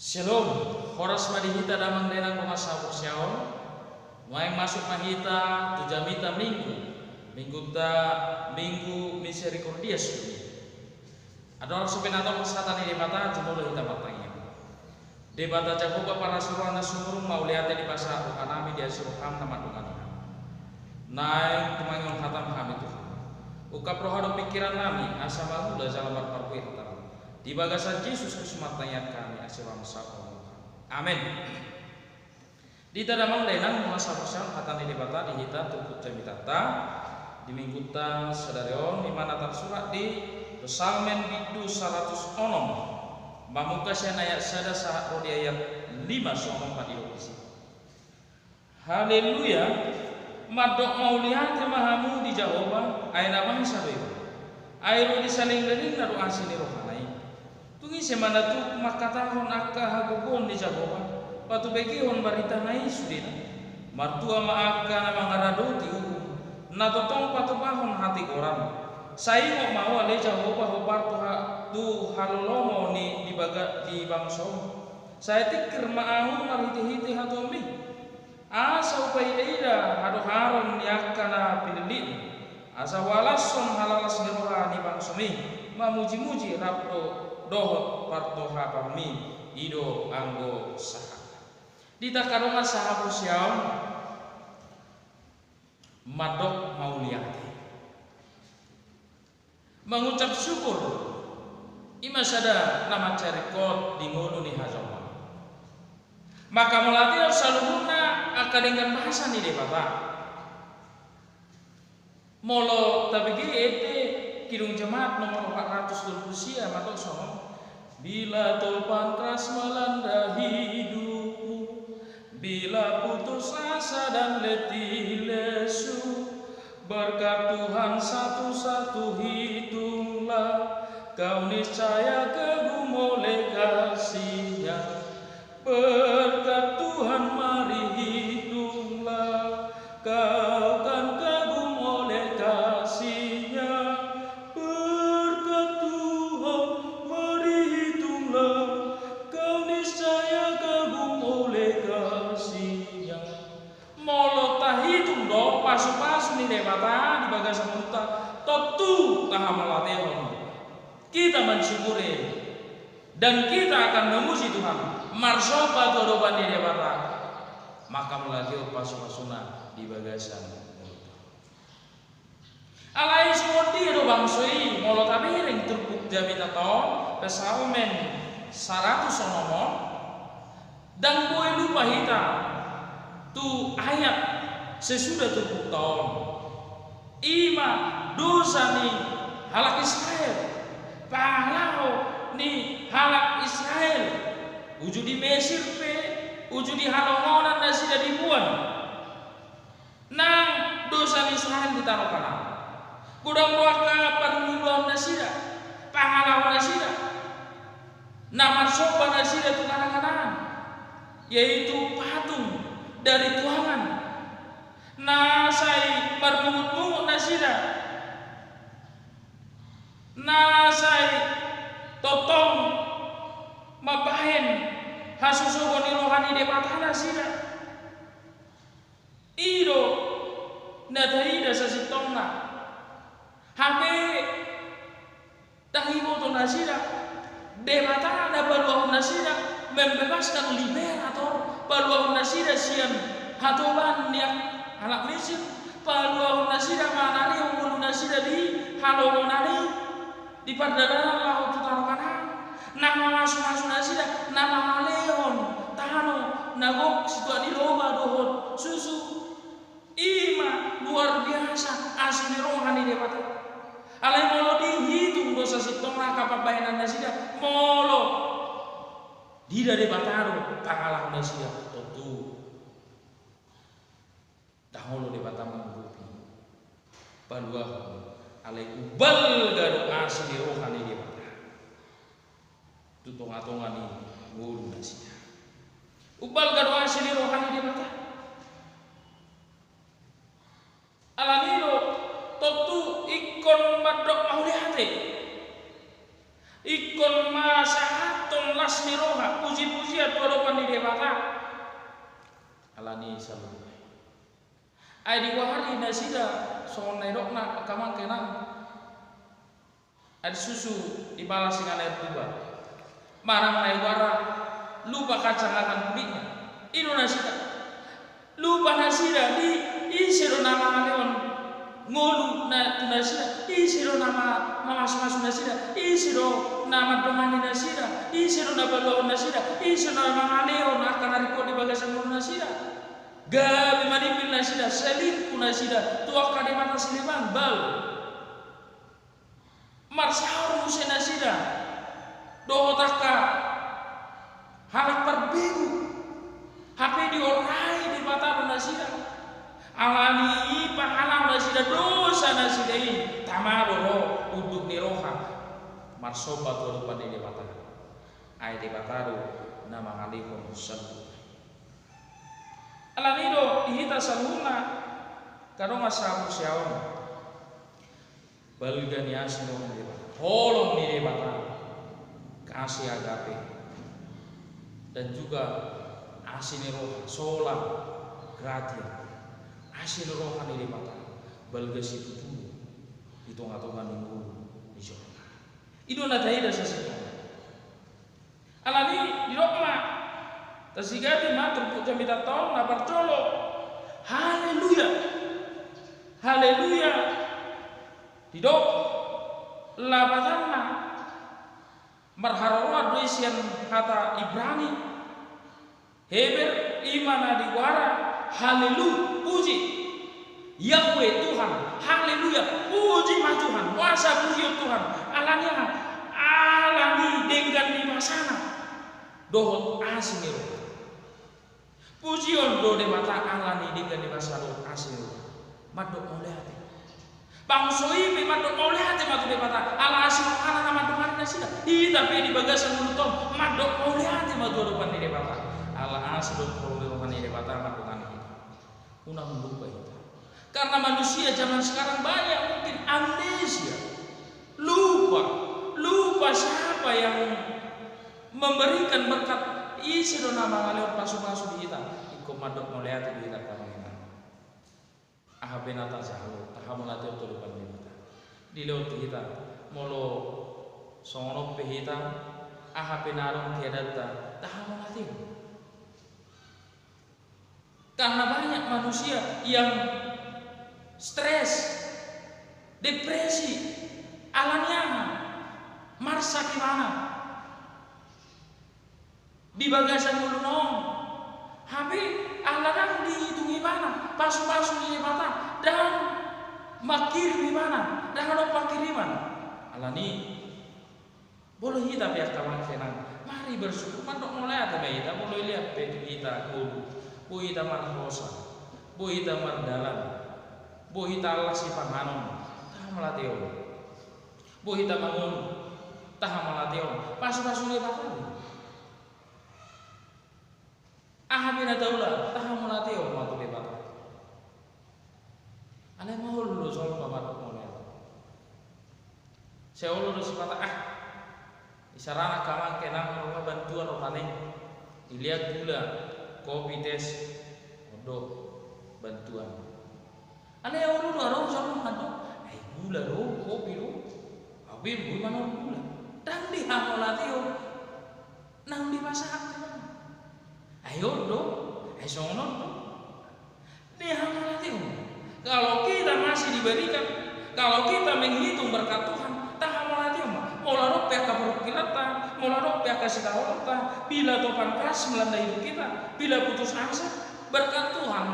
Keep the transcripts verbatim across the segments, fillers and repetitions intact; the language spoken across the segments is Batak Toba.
Syalom, horas ma di hita damang dainang dongan sahaporseaon. Nuaeng masuk ma hita tu jamita Minggu, Mingguta Minggu Misericordias Domini. Adong so pinatolhas hata ni Debata, jumolo hita martangiang. Debata Jahowa parasi roha na sumurung, mauliate dipasahat rohanami di asi roham na mandongani hami. Naeng tumangihon hatam hami Tuhan. Ungkap roha dohot pingkirannami asa mangula jala marparbue hatam. Di bagasan Jesus Kristus martangiang hami, asi roham sahat ma tu hami. Amen. Di hita damang dainang dongan sahaporseaon, hata ni Debata di hita turpuk jamitanta di Mingguta sadari on, i ma na tarsurat di Psalmen bindu saratus onom, mamungka sian ayat sada sahat ro di ayat lima, songon on ma didok disi. Haleluya. Mandok mauliate ma hamu di Jahowa, ai na masa do iba. Ai ro di salelenglelengna do asi ni rohana i. Tung ise ma na tuk mangkatahon angka hagogoon ni Jahowa, patubegehon baritana i sudena? Martua ma angka na mangaradoti uhum, na tongtong patupahon hatigoran. Sai ingot ma ahu ale Jahowa, hombar tu ha-, tu halolomo ni di baga-, di bangsom. Sai tingkir ma ahu marhitehite hatuaonmi, asa hupaidaida hadoharon ni angka na pinillitmu, asa hualashon halalas ni roha ni bangsomi, mamujimuji rap do-, dohot partohapanmi, i do anggo sahatna. Di hita angka dongan sahaporseaon, mandok mauliate. Mangucap syukur, i ma sada na mansai ringkot di ngolu ni hajolmaon. Manghamauliatehon saluhutna angka denggan basa ni Debata. Molo tabege ende Kidung Jemaat nomor opat ratus tolu pulu sia, mandok songon on: Bila topan keras melanda hidupmu, bila putus asa dan letih lesu, berkat Tuhan satu-satu hitunglah, kau niscaya kagum oleh kasih-Nya. Berkat Tuhan mari hitunglah, kau kan kagum oleh kasih-Nya. Berkat Tuhan mari hitunglah, kau niscaya kagum oleh kasih-Nya. Molo tahitung do pasupasu ni Debata di bagasan ngolunta, tontu tahamauliatehon. Kita mensyukuri dan kita akan memuji Tuhan, marsomba tu adopan ni Debata, manghamauliatehon pasupasuna di bagasan ngolunta. Alai songon dia do bangso i, molo tabereng turpuk jamitanta on, Psalmen saratus onom on, ndang boi lupa hita tu ayat sesudah turpukta on. I ma dosa ni halak Israel, pangalaho ni halak Israel, uju di Mesir pe, uju di halongonan nasida diboan. Nang dosa ni Israel di tano Kanaan. Godang do angka parngoluon nasida, pangalaho nasida, na marsomba nasida tu tano Kanaan, yaitu patung dari tuangan, na sai marmungutmungut nasida, na sai tongtong mambahen hasosogon ni roha ni Debata nasida. I do na taida sasintongna. Hape ndang diboto nasida Debata na paluahon nasida, membebaskan, liberator, paluahon nasida sian hatoban ni halak Mesir, paluahon nasida mangalehon ngolu nasida di halongonan i. Di pardalanan laho tu tano Kanaan, na mamasumasu nasida, na mangalehon tano na gok situak ni loba dohot susu. I ma luar biasa asi ni roha ni Debata. Alai molo dihitung do sasintongna angka pambahenan nasida, molo diida Debata do pangalaho nasida, tontu ndang olo Debata mangurupi, paluahon, alai umbalga do asi ni roha ni Debata tu tongatonga ni ngolu nasida. Umbalga do asi ni roha ni Debata. Alani do tontu ingkon mandok mauliate. Ingkon ma sahathon las ni roha, puji-pujian tu adopan ni Debata. Alani i saluhutna. Ai digoari nasida songon na nidokna angka amang inang. Ai disusu dibalas dengan air tuba. Manang na igoara lupa kacang akan kulitnya. I do nasida. Lupa nasida di ise do na mangalehon ngolu na tu nasida, ise do na ma-, mamasumasu nasida, ise do na mandongani nasida, ise do na paluahon nasida, ise do na mangalehon angka na ringkot di bagasan ngolu nasida. Gabe manimpil nasida, selingkuh nasida tu angka debata sileban, Baal. Marsaor muse nasida dohot angka halak parbegu. Hape diorai Debata do nasida. Alani i pangalaho nasida dosa nasida i, tama do ro unduk ni roha marsomba tu adopan ni Debata. Ai Debata do na mangalehon saluhutna. Alani i do di hita saluhutna, angka dongan sahaporseaon, balga ni asi ni roha ni Debata, holong ni Debata, kasih agape, dan juga asi ni roha, sola gratia, asi ni roha ni Debata, balga situtu di tongatonga ni ngolu ni jolma. I do na taida sasintongna. Alani i didok ma, tasigati ma turpuk jamitanta on na parjolo. Haleluya. Haleluya. Didok lapatanna, marharoroan do i sian hata Ibrani, Heber, i ma na digoara Haleluya, puji. Yahweh Tuhan, haleluya, puji ma Tuhan, boasa pujion Tuhan, alani aha? Alani denggan ni basana dohot asi ni roha. Pujion do Debata alani denggan ni basa dohot asi ni roha. Mandok mauliate. Bangso i pe mandok mauliate ma tu Debata ala asi ni rohana na mandongani nasida. Hita pe di bagasan ngolunta on mandok mauliate ma tu adopan ni Debata ala asi dohot holong ni roha ni Debata mandongani hita. Unang lupa hita. Karena manusia zaman sekarang banyak mungkin amnesia. Lupa. Lupa siapa yang memberikan berkat. Ise do na mangalehon pasupasu di hita. Ingkon mandok mauliate do hita, angka amang inang. Aha pe na tajalo, tahamauliateon tu adopan ni Debata. Dilehon tu hita, molo songon on pe hita, aha pe na adong di keadaanta, tahamauliateon. Karena banyak manusia yang stres, depresi, alani aha? Marsak ibana. Di bagasan ngoluna on. Hape ala ndang diitung ibana pasupasu ni Debata, ndang mangkirim ibana, ndang adong pangkiriman. Alani i, molo hita pe angka amang inang, mari bersyukur, mandok mauliate ma hita molo dilehon pe tu hita ngolu, boi hita marhosa, boi hita mardalan, boi hita las sipanganon, tahamauliateon. Boi hita mangolu, tahamauliateon. Pasupasu ni Debata do. Aha pe na taula, tahamauliateon ma tu Debata. Alai maol do jolma mandok mauliate. Sai olo do sipata, ah, isarana angka amang inang, ro ma bantuan ro tane. Dilehon gula, kopi, tes, on do bantuan. Alai olo do adong jolma mandok, ai gula do, kopi do. Au pe boi manang gula. Ndang dihamauliateon. Nang dipasahat. Ai on do, ai songon on do. Dihamauliateon. Kalau kita masih diberikan, kalau kita menghitung berkat Tuhan, tahamauliateon ma. Molo adong pe angka parungkilanta, molo adong pe angka sidaolanta, bila topan keras melanda hidup kita, bila putus asa, berkat Tuhan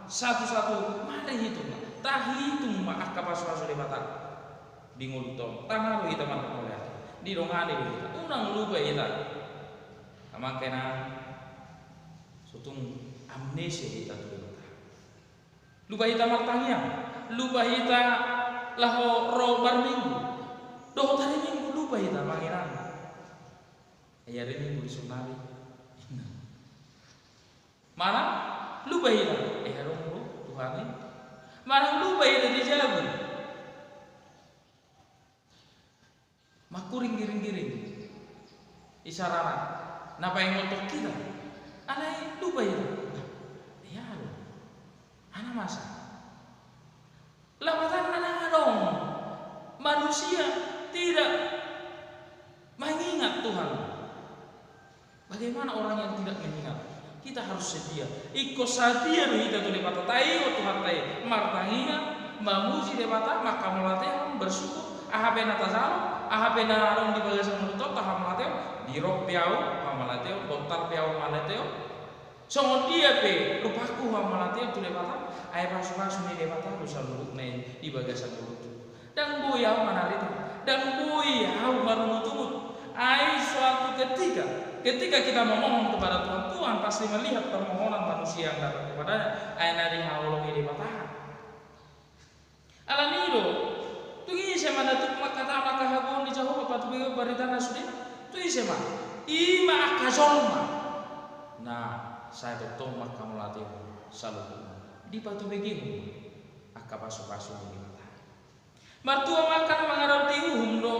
satu-satu, mari hitung ma. Tahitung ma angka pasupasu Debata di ngolunta on. Tama do hita mandok mauliate. Didongani do hita. Unang lupa hita. Amang inang, so tung amnesia hita tu Debata. Lupa hita martangiang. Lupa hita laho ro marminggu. Dohot ari Minggu lupa hita, amang inang. Ai ari Minggu di son nari. Manang lupa hita, eh, adong do Tuhan i. Manang lupa hita di jabu. Mangkuring giring-giring. Isarana, Na paingothon hita, alai lupa hita. Ia do. Aha na masa? Lapatanna ndang adong manusia tidak mengingat Tuhan. Bagaimana orang yang tidak mengingat? Kita harus setia. Ingkon satia do hita tu Debata, taingot Tuhanta i, martangiang, mamuji Debata, manghamauliatehon, bersyukur, aha pe na tajalo, aha pe na adong di bagasan ngolunta on, tahamauliatehon. Didok pe ahu hamauliatehon, bontar pe ahu hamauliatehon. Songon dia pe rupangku hamauliatehon tu Debata, ai pasupasu ni Debata do saluhutna i di bagasan ngolunta. Ndang boi ahu manarita, ndang boi ahu marungutungut. Ai suatu ketika, ketika kita memohon kepada Tuhan, Tuhan pasti melihat permohonan manusia yang datang kepada-Nya. Ai na dihaholongi Debata. Alani i do, tung ise ma na tuk mangkatahon angka hagogoon ni Jahowa, patubegehon baritana sude? Tung ise ma? I ma angka jolma na sai tongtong manghamauliatehon saluhutna, dipatubegehon angka pasupasu ni Debata. Martua ma angka na mangarade uhum do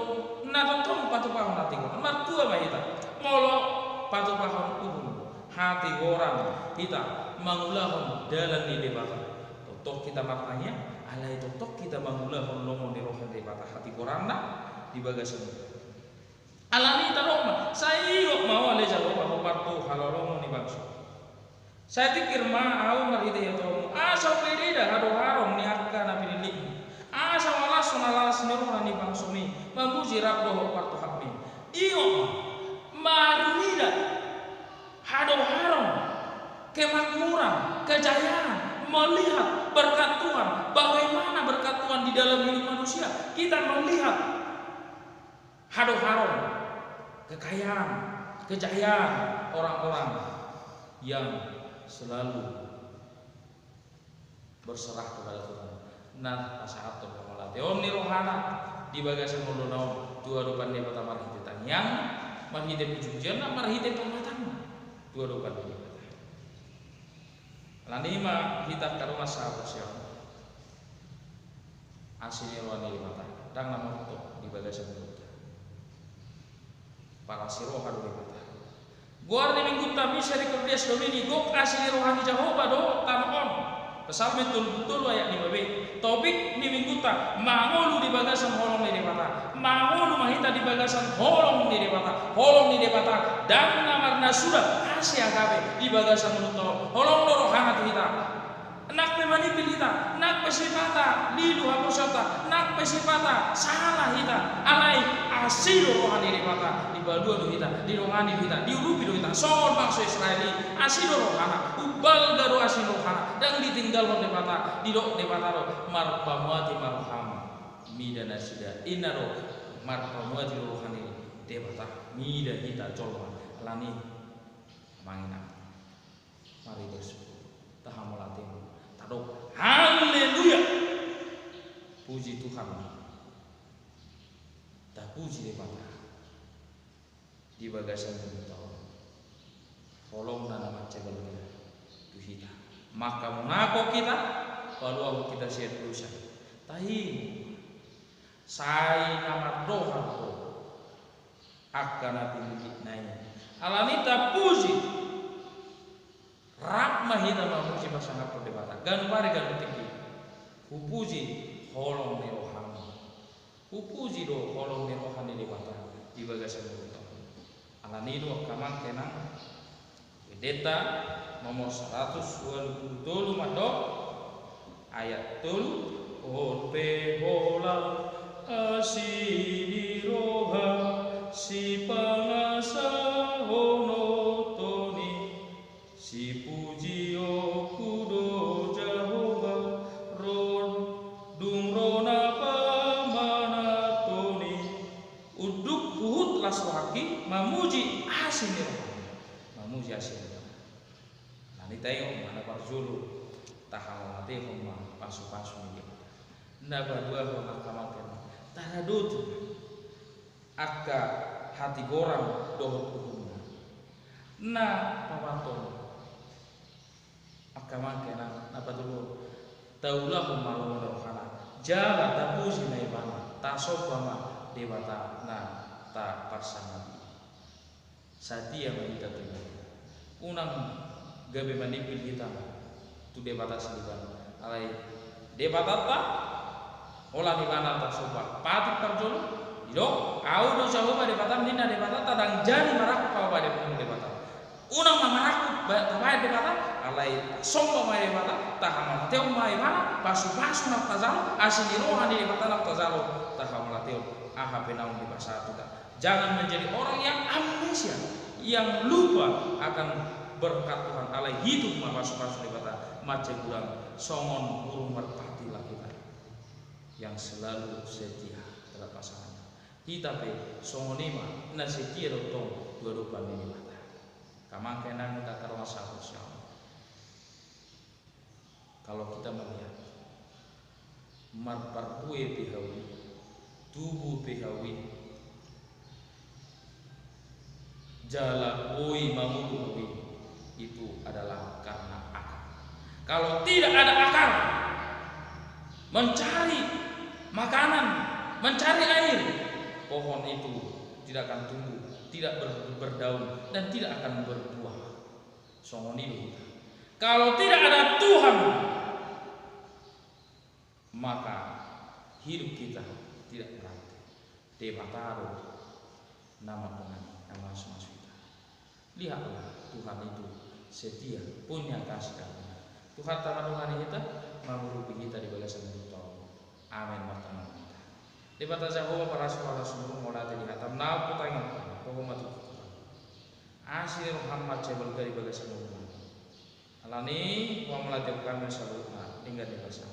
na tongtong patupahon hatigoran. Martua ma hita molo patupahon uhum, hatigoran, hita mangulahon dalan ni Debata. Tongtong hita martangiang, alai tongtong hita mangulahon lomo ni roha ni Debata, hatigoranna di bagasan. Alani i tadok ma, sai ingot ma Ho ale Jahowa, hombar tu halolomon ni bangso. Sai tingkir ma ahu marhite hataMu, asa hupaidahon hadoharon ni angka na pinillitMu. Asa huhalashon las ni roha ni bangsoMi mamuji rap dohot partuhatMi. Ingot ma, marnida hadoharon, kemakmuran, kejayaan, melihat berkat Tuhan. Bagaimana berkat Tuhan di dalam hidup manusia? Kita melihat hadoharon, kekayaan, kejayaan orang-orang yang selalu berserah kepada Tuhan. Na pasahathon hamauliateon ni rohana di bagasan ngoluna on tu adopan ni Debata marhite tangiang, marhite pujipujianna, marhite pangatangna tu adopan ni Debata. Alani i ma hita angka dongan sahaporseaon, asi ni roha ni Debata ndang na montok di bagasan ngolunta. Parasi roha do Debata. Goar ni Minggunta, Misericordias Domini, gok asi ni roha ni Jahowa do tano on. Psalmen tolu pulu tolu ayat lima b. Topik ni Minggunta, mangolu di bagasan holong ni Debata. Mangolu ma hita di bagasan holong ni Debata. Holong ni Debata ndang na marnasuda, asi agape di bagasan ngolunta on. Holong do rohana tu hita. Nang pe manimbil hita, nang pe sipata lilu haporseaonta, nang pe sipata sala hita, alai asi do roha ni Debata, dipalua do hita, didongani do hita, diurupi do hita songon bangso Israel i. Asi do rohana, umbalga do asi ni rohana, ndang ditinggalhon Debata. Didok Debata do, marpamuati ma roham mida nasida. Inna do, marpamuati do roha ni Debata mida hita jolma. Alani i, amang inang, mari bersyukur, tahamauliateon, tadok haleluya. Puji Tuhan. Tapuji Debata di bagasan ngolunta on. Holongna na mansai balga tu hita, manghamonangkon hita, paluahon hita sian dosa. Taingot, sai na mardohot do angka na pinillitna i. Alani i tapuji, rap ma hita mamuji, pasangaphon Debata ganup ari ganup tingki. Hupuji holong ni roham. Hupuji do holong ni roha ni Debata di bagasan ngolunta on. Alani i do angka amang inang, Endenta nomor saratus ualu pulu tolu mandok, ayat tolu: On pe holan asi ni roha, sipangasahononton i, sipujionku do Jahowa, ro dung ro na pamananton i. Unduk huhut las rohangki mamuji asi ni roham. Mamuji asi ni roham. Alani i taingot ma na parjolo, tahamauliatehon ma pasupasu ni Debata. Na paduahon angka amang inang, taradotu angka hatigoran dohot uhumna. Na paopathon, angka amang inang, na patoluhon, taulahon ma lomo ni rohana jala tapuji ma ibana, tasomba ma Debata na taparsangap i. Satia ma hita tu Debata. Unang gabe manimpil hita tu Debata sandiri. Alai Debatanta, holan Ibana tasomba. Patik parjolo, didok, Ahu do Jahowa Debatam, ninna Debatanta, ndang jadi marangkup Ahu bahen Debata. Unang ma marangkup ba-, tabahen Debata, alai tasomba ma Debata, tahamauliatehon ma Ibana, pasupasu naung tajalo, asi ni roha ni Debata naung tajalo, tahamauliatehon. Aha pe naung dipasahat hita. Jangan menjadi orang yang amnesia, yang lupa akan berkat Tuhan, alai hidup ma pasupasu Debata, mansai godang songon burung merpatilah kita yang selalu setia terhadap pasangannya. Hita pe songon i ma na setia do tong tu adopan ni Debata. Angka amang, inang, hita angka dongan sahaporseaon. Kalau kita melihat, marparbue pe hau i, tubu pe hau i, jala boi mangolu hau i, itu adalah karena akar. Kalau tidak ada akar, mencari makanan, mencari air, pohon itu tidak akan tumbuh, tidak ber-, berdaun, dan tidak akan berbuah. Songon i do hita. Kalau tidak ada Tuhan, maka hidup kita tidak berarti. Debata do na mandongani, na mamasumasu hita. Lihatlah, Tuhan itu setia, punya kasih karunia. Tuhanta mandongani hita, mangurupi hita di bagasan ngolunta on. Amen. Martangiang hita. Debata Jahowa, parasi roha na sumurung, mauliate di hatam naung hutangihon, toho ma tu hita. Asi ni roham mansai balga di bagasan ngolunami. Alani i huhamauliatehon hami saluhutna denggan ni basam.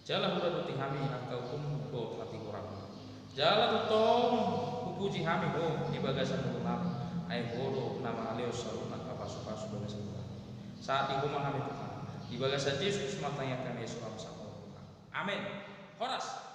Jala huraduti hami angka uhum dohot hatigoranmi. Jala tongtong hupuji hami Ho di bagasan ngolunami. Ai Ho do na mangalehon saluhutna angka pasupasu di bagasan ngolunami. Sahat di Ho ma hami Tuhan. Di bagasan Jesus martangiang hami, asa Ho ma sahat tu hami. Amen. Horas.